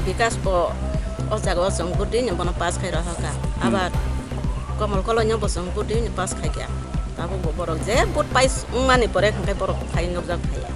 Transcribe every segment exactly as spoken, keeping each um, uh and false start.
Bikas bo o jaga o chwng vote rwino bono pass khai rohorkha. Hmm. Abar Komol Koloi no bo chwng vote rwino pass khaikha. Tabuk bo borok je vote pass wngmani pore hwnkhe borok phai nukjak phaiya.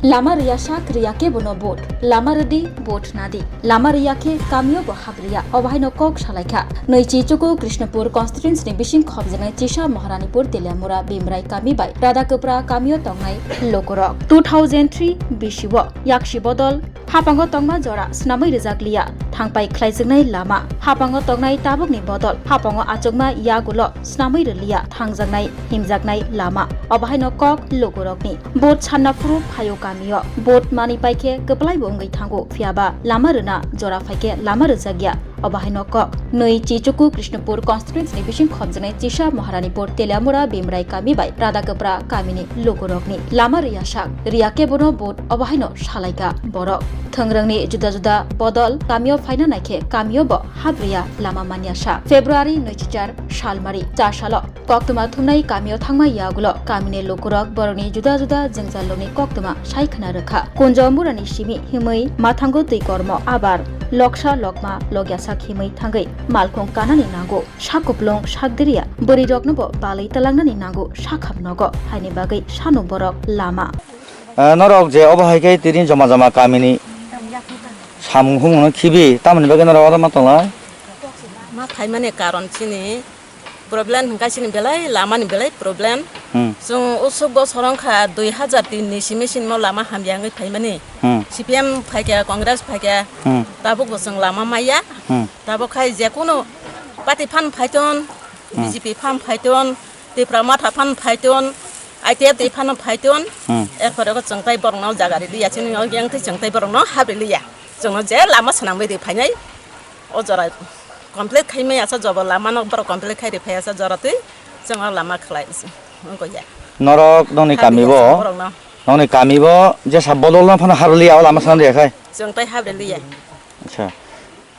Lama rwya sak rwya khe bono vote. Lama rwdi, vote nadi. Lama rwya khe kamio bo hap rwya. Obo haino kok salaikha. Nwichi chuku Krishnapur constituency ni bising khobjaknai Chisa Maharanipur Teliamura Bimrai kami bai Radha Kwpra kamio tongnai lukurok. Two thousand three bisio yaksi bodol hapango tongma jora snamwi rwjakliya. Thangpai khlaijaknai lama. Hapango tongnai tabukni bodol hapango achukma yagulo snamwi rwliya thangjaknai himjaknai lama. Obo haino kok lukurokni. Vote sanna phuru phaio kamio. Vote manwi paikhe kwplaibo wngwi thango, phiyaba lama rwna jora phaikhe lama rwjakya. Obo haino kok. Nwichi chuku Krishnapur constituency ni bising khobjaknai Chisa Maharanipur Teliamura Bimrai kami bai Radha Kwpra kamini lukurokni. Lama rwya sak, rwya khe bono vote obo haino salaikha borok. Thwngrwngni juda juda bodol kamio phaina naikhe kamio bo hap rwya lama manya sa. February nwichichar salmari cha salo koktwma thumnai kamio thangma yagulo kamini lukurok borokni juda juda jwngjalrokni koktwma sai khna rwkha. Kunjo murani simi himwi mathango twi kormo abar loksa lokma logyasak himwi thangwi malkhung kanani nango. Sak kuplung sak diriya bwrwirokno bo balwi talangnani nango sakham nogo haini bagwi sano borok lama. Ah, norok je obo hai khe tini joma joma kamini samung humung no khibi, tamoni bagwi norok oro ma tonglai? Ma phaimani karon chini problem hwnkha chini belai lamani belai problem. Hmm. Chwng usuk bosor wngkha dui hazar tin ni simi sinimo lama hamya wngwi phaimani. Hmm. C P M phaikha, Congress phaikha, Hmm. tabukbo chwng lama maya. Hmm. Tabuk khai jekunu party phan phaiton, Hmm. B J P phan phaiton, Tipra Motha phan phaiton, I T F T phan phaiton, Hmm. erpore ko chwng tai borokno jaga riliya, chini o yang tai chwng tai borokno hap riliya. Chwngno je lama swnamwi ri phainai, o jora complete khai mai asa jobo lama no borok complete khai ri phai asa jora twi chwng o lama khlai wngkho ya. Norok nongni Hap kami riliya bo, chwng borokno. Nongni kami bo jesa bodol no phano hap riliya, o lama swnam riliya khai. Chwng tai hap riliya. Acha.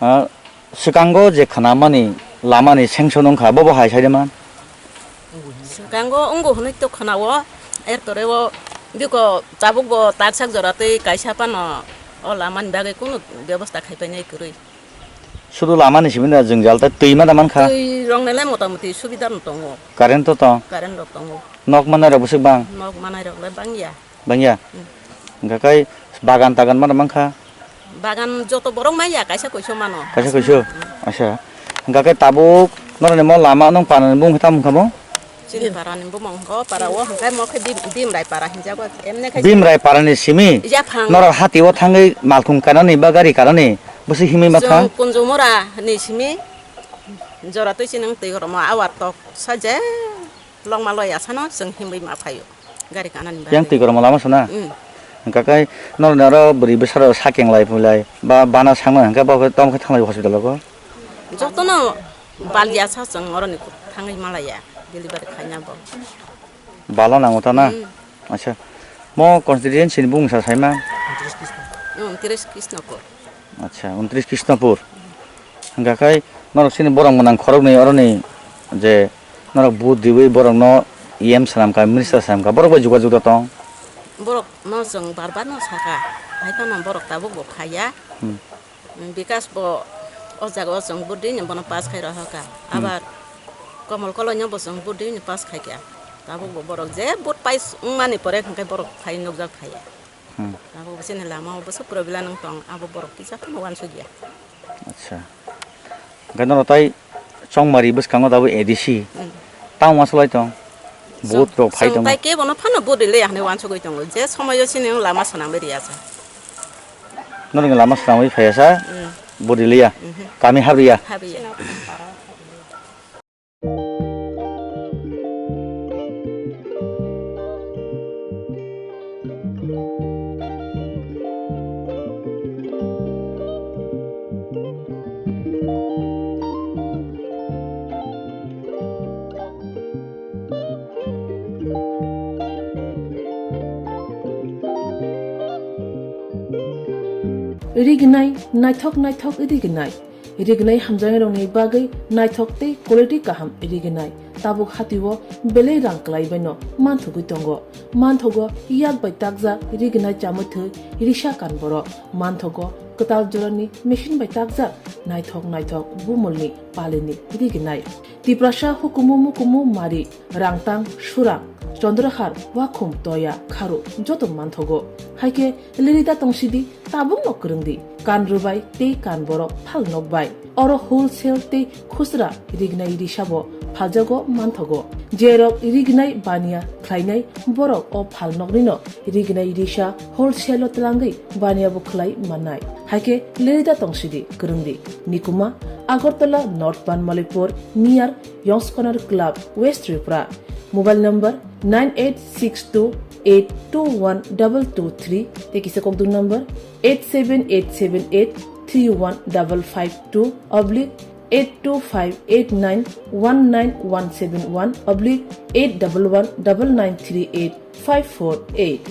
Ah, Swkango je khwnamani lamani sanction wngkha, bobo hai sai de man? Swkango wngo hwnwi to khwnao, erpore o biko tabukbo taksak jora tei kaisa phano o lamani bagwi kunu bebosta khaipainai kwrwi. Sudu lamani simi da jwngjal tei twi ma da mankha? Twi roknele motamuti subida no tongo. Current to tong? Current rok tongo. Nok manai rok bwswk bang? Nok manai rok le bangya. Bangya? Hmm. Hwnkha khe bagan tagan mano mankha? Bagan joto borok manya kaisa kuiso mano. Kaisa kuiso? Hmm. Acha. Hwnkha khe tabuk noroni mo lama nung panani bung khe tamo wngkha mo? Chini parani bumung hwnkha o para o hwnkha mo khe Bim-, Bimrai para hinjago. Emne khe Bimrai parani simi? Yaphang. Norok hati o thangwi malkhung kanani ba gari kanani bwswk himwi ma thang? Chwng Kunjumura ni simi jora twi chini wng twi rwma awar tok saje. Longma loi asano chwng himwi ma phaio gari kanani bagwi. Yang twi kormo lama sana? Mm. Hwnkha khe norni oro bwrwi bwsarok sakeng lai phulai ba bana sangno hwnkhe bo khe tamo khe thanglai hospital o? Jotono baliya sa chwng oroni thangwi malaiya delivery khaina bo. Bala nango ta na? Mm. Acha. Mo constituency ni bung sa saima? Mm, Tris Krishnapur. Acha, untris Krishnapur. Hwnkha khai norok chini borok mwnang khoroknwi oroni je norok vote riwi borokno E M swnamkha, minister swnamkha, borok bai jogajog da tong? Borok no chwng bar bar no sakha, hai phano borok tabuk bo phaiya. Hmm. Bikas bo o jaga o chwng vote riwi bono pass khai rohorkha. Hmm. Abar Komol Koloi no bo chwng vote riwi pass khaikha. Tabuk bo borok je vote pass wngmani pore hwnkhe borok phai nukjak phaiya. Hmm. Abo bo chini lama o bwswk problem wng tong, abo borok kisa phano uansukya. Acha. Hwnkhe norok tai Chongmari bwskango tabuk A D C. Hmm. Tamo ma swlai tong? Vote rok phai tongo. Tai kebo no phano vote rwlai hwnwi uansugwi tongo. Je somoio chini lama swnamwi rwya sa. Norokni lama swnamwi phaiya sa? Hmm. Vote rwliya? Mhm. Kami habriya? Habriya. Rignai, naithok naithok rignai. Rignai hamjaknairokni bagwi naithok tei quality kaham rignai tabuk hatio belai rang kwlaibaino manthogwi tongo. Manthogo yak bai takjak rignai chamwi thwi risa kan borok. Manthogo kwtal jorani machine bai takjak naithok naithok bumulni palini rignai. Tiprasa hukumu mukumu mari, rangtang, surang, chondrahar, wakhum, toya, kharu joto manthogo. Haikhe lerida tongsidi, tabukno kwrwngdi, kan rwbai tei kan borok phal nokbai. Oro wholesale tei khusra rignai risabo phaljago manthogo. Jerok rignai baniya khlainai borok o phal noknino rignai risa wholesale-o twlangwi baniya bo khlai mannai. Haikhe lerida tongsidi, kwrwngdi. Nikuma, Agartala North Banmalipur, near Yongs Corner Club, West Tripura. Mobile number nine eight six two eight two one double two three, tei kisa kokdung number eight seven eight seven eight three one double five two oblique eight two five eight nine one nine one seven one oblique eight double one double nine three eight five four eight.